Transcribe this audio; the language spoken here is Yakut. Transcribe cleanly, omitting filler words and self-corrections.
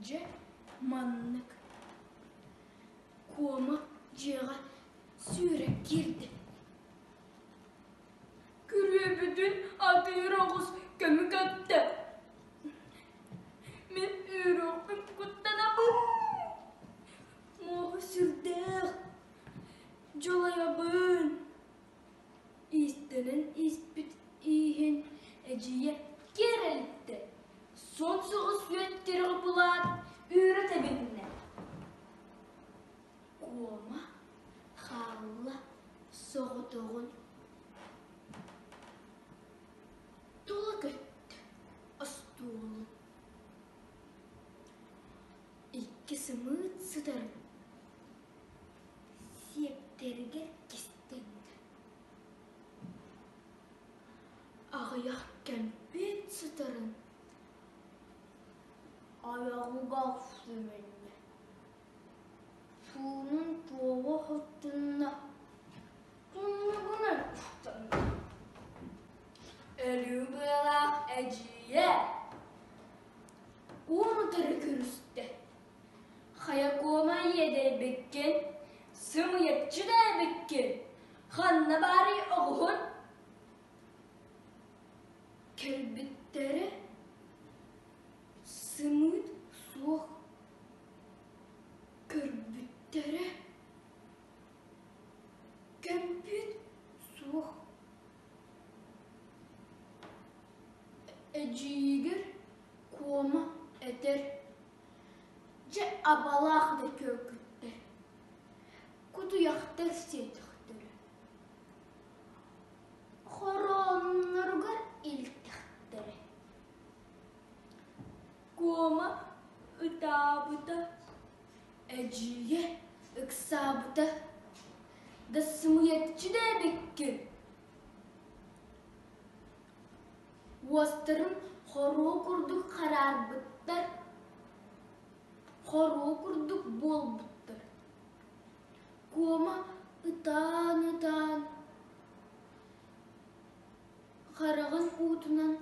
Дьэ, маннык. Куома дьиэҕэ сүүрэн киирдэ. Күрүөбүтүн атыыр оҕус көмү көттө. Мин үөрүөхпүн куттанабын. Муоһу сүрдээх. Дьулайабын. Иистэнэн испит ииһин эдьиийэ киэр элиттэ. Суон соҕус үөттэри булаат үүрэ тэбиннэ. Куома хаалла соҕотоҕун. Тула көттө остуолун. Икки сымыыт сытарын сиэптэригэр кистэннэ. Аҕыйах кэмпиэт сытарын айаҕыгар сүмүннэ. Суунун туоҕа хоттунна, туннугунан устанна. Өлүү быалаах эдьиийэ уун утары көрүстэ. Хайа куома иэдэйбиккин, сымыйаччы да эбиккин, ханна баарый оҕуһун? Кэлбиттэрэ сымыыт суох, көрбүттэрэ кэмпиэт суох. Эдьиийигэр Куома этэр: «Дьэ абалаах да күөкүттэр, кутуйахтар сиэтэхтэрэ, хороонноругар илтэхтэрэ». Куома ытаабыта, эдьиийэ ыксаабыта, да сымыйаччы да эбиккин. Уостарын хоруо курдук хараарбыттар, хоруо курдук буолбуттар. Куома ытаан-ытаан хараҕын уутунан.